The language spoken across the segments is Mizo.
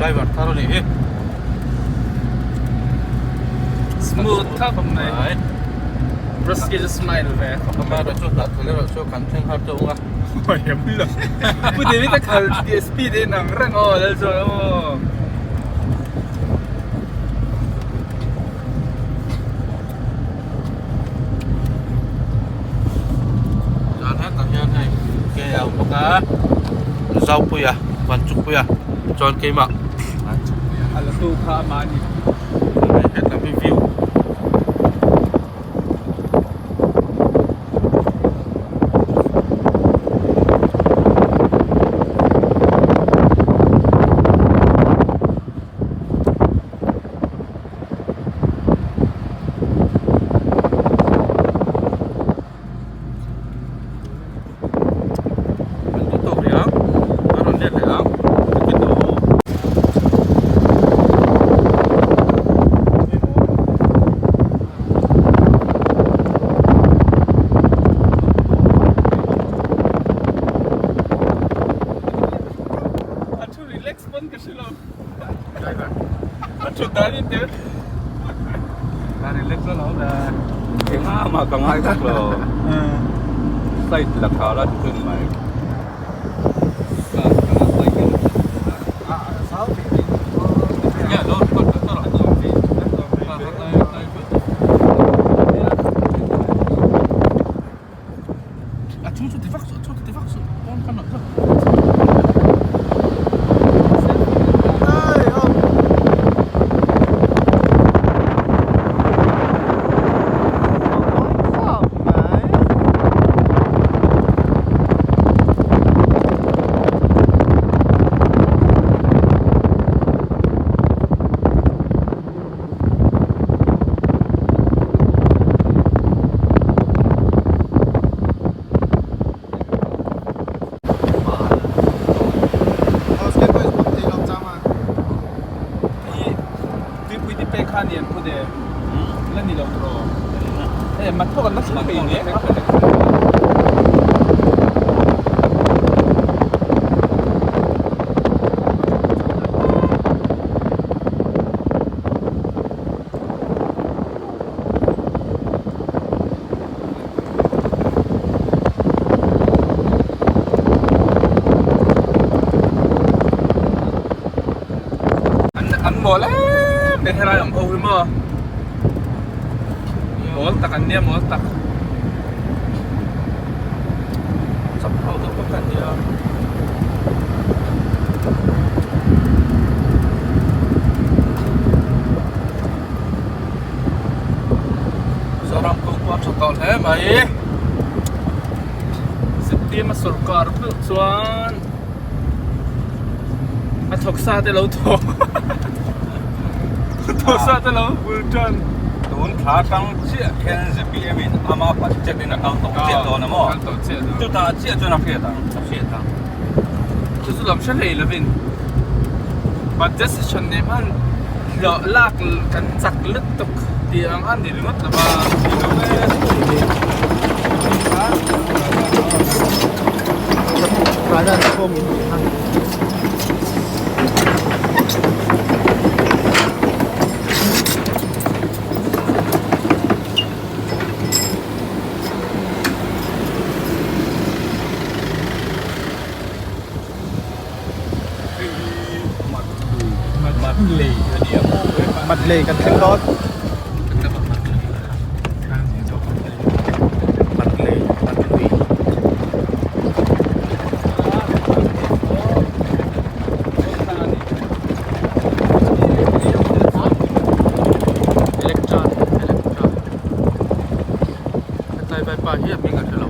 Driver thar a nih hi. Smooth khawp mai. Rusky chu smile ve khawp mai. Amaherawhchu hlahthawlh erawh chu kan thleng har deuh ang a. Pu David a khal speed a inang reng aw lal chuan aw. Chuan hetah hian hei ke a awm bawk a Zaupuia Vanchukpuia chuan keimah A la tu kha amah a ni. Hetah hi view. Kan duh tawk rih ang a rawn let leh ang A thu relax pawn ka hre lo. A thut dan in tel. Ka relax lo le. Engah mah ka ngai vak lo. Side la kha la ti mai. A chu chu ti vak suh, a chu chu ti vak suh. Pawn khan lo zawk. Tuipui te pek kha nian phut e la ni lo tawh hei mat pawh kan la thleng thei nia. An mawl em em helai awm ho hi maw mawl tak an nia mawl tak chak ho deuh bawk an nia. Zoram kawng pawh a tha tawh hle mai. Ziptim a sawrkar meuh chuan a thawk sa te lo thaw thawk sa te lo bul tan. Tun thla tang chiah hian zpm in ama budget in a kal tawh chiah dawn a maw? Kal tawh chiah dawn. Chutah chiah chuan a hriat ang. A hriat ang. Chu chu lam hre hlei lovin budget session nen khan hlawh lak kan chak lutuk tih ang a ni ringawt lo va. Mat lei kan thleng dawn. Mat lei, mat lui. Electra, Electra. Hetlai vaipa hi a hming a hre lo.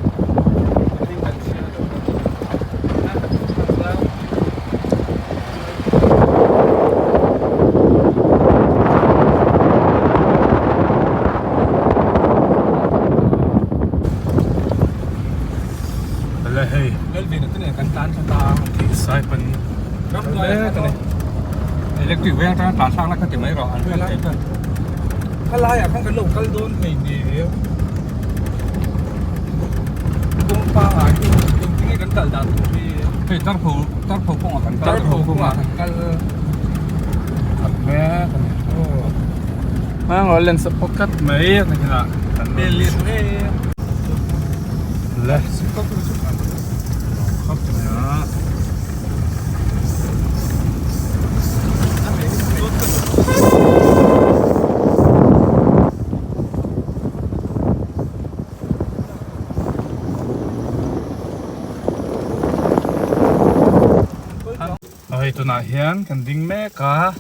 Electric veng atanga tlan thlak la kha ti mai rawh an hriat theih chuan. Khalaiah khan kan lo kal dawn hei ni. Kawng pangah hi engtin nge kan kal dan tur hi. Hei tarpho tarpho kawngah kan kal. Tarpho kawngah kan kal. mek a ni. Hmangaw len sa pakhat mai a ni a kan rawn chhuk le khawp mai a. Hei tunah hian kan ding mek a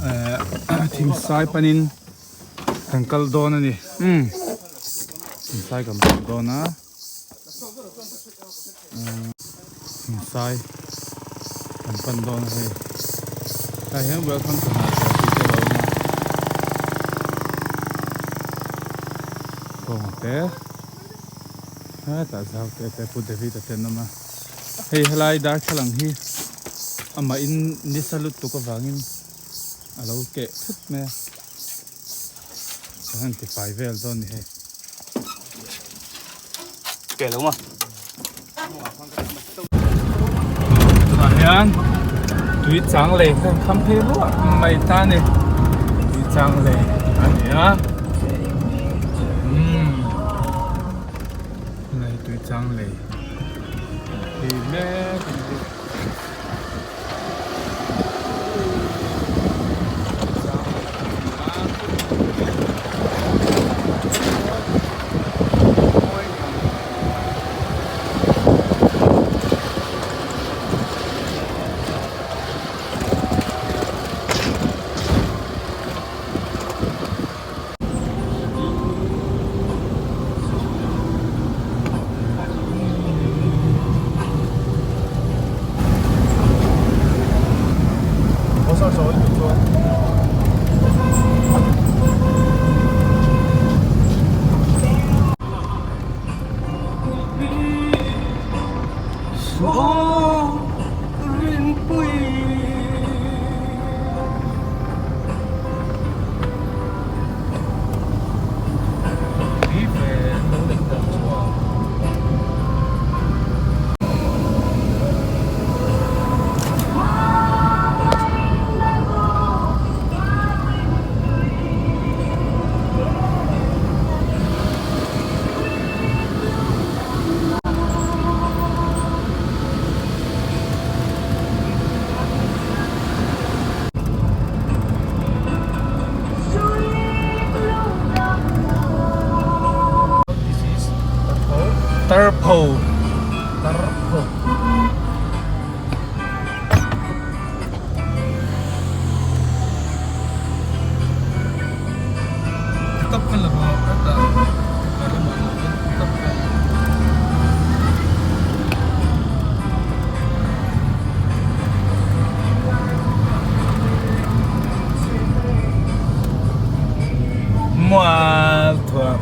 eh thingsai panin kan kal dawn a ni umm thingsai kan pan dawn a thingsai kan pan dawn a hei tah hian welcome to Hnahthial tih te a lo awm a kawng te hetah zau te te Pu David a te an awm a. Hei helai darthlalang hi amah in nisa lutuk avangin a lo keh thut mai a, chuan ti fai vel dawn ni hei. Keh lo maw? Tunah hian tui chang lei hian kham phei ruah mai ta a ni, tui chang lei a ni a umm. Hei tui chang lei hi mek a ni hi. Tarpho Tarpho Mual thuam.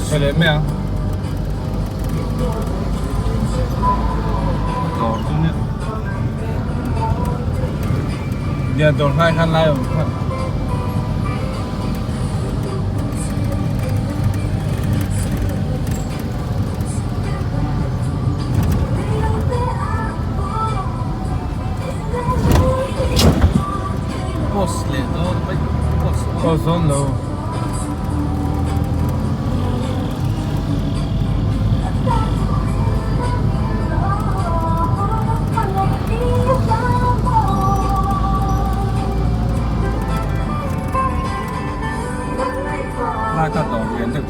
Chhe leh mai ang. Dawr chu nia. Nia dawr hnai khan lai awm kha. Post leh dawn mai post Post dawn lo.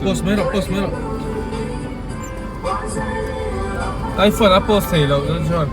Post mai rawh post mai rawh iPhone a post thei loh chuan chuan.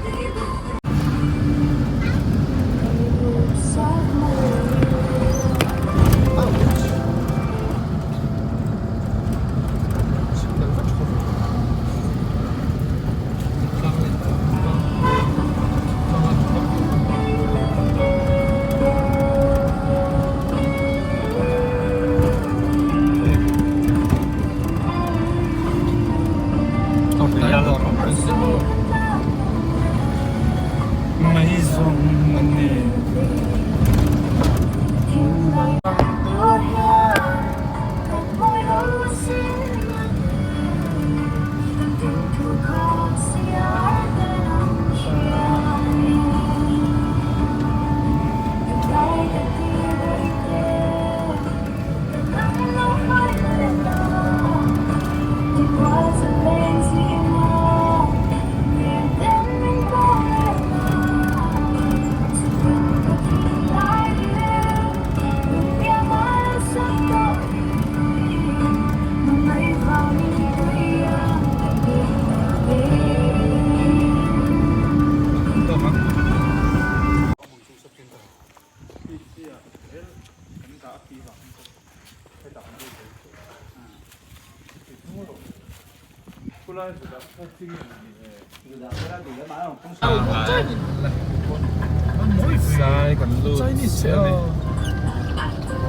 Sai kan lut chiah a ni.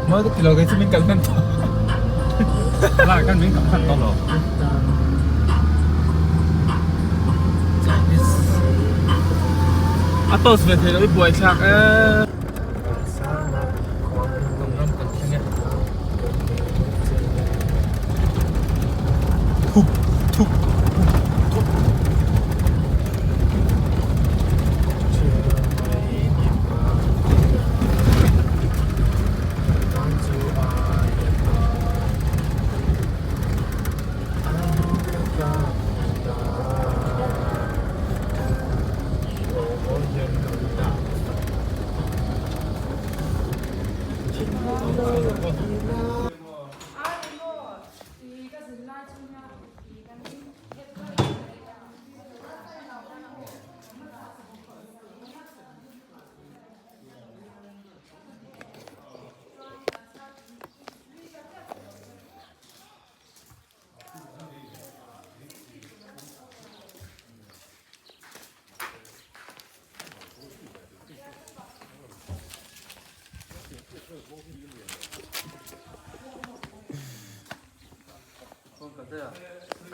Mawi ka ti lo kei chu min kal hman tawh. Lai kan min kal hman tawh lo. A toss ve thei lo i buai thlak e. Ram kan thleng e. Thup thup thup.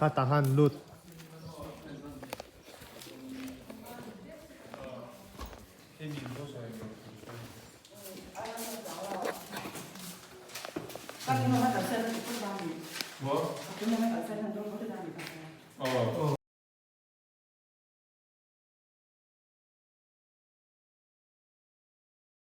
Ka tahan lut.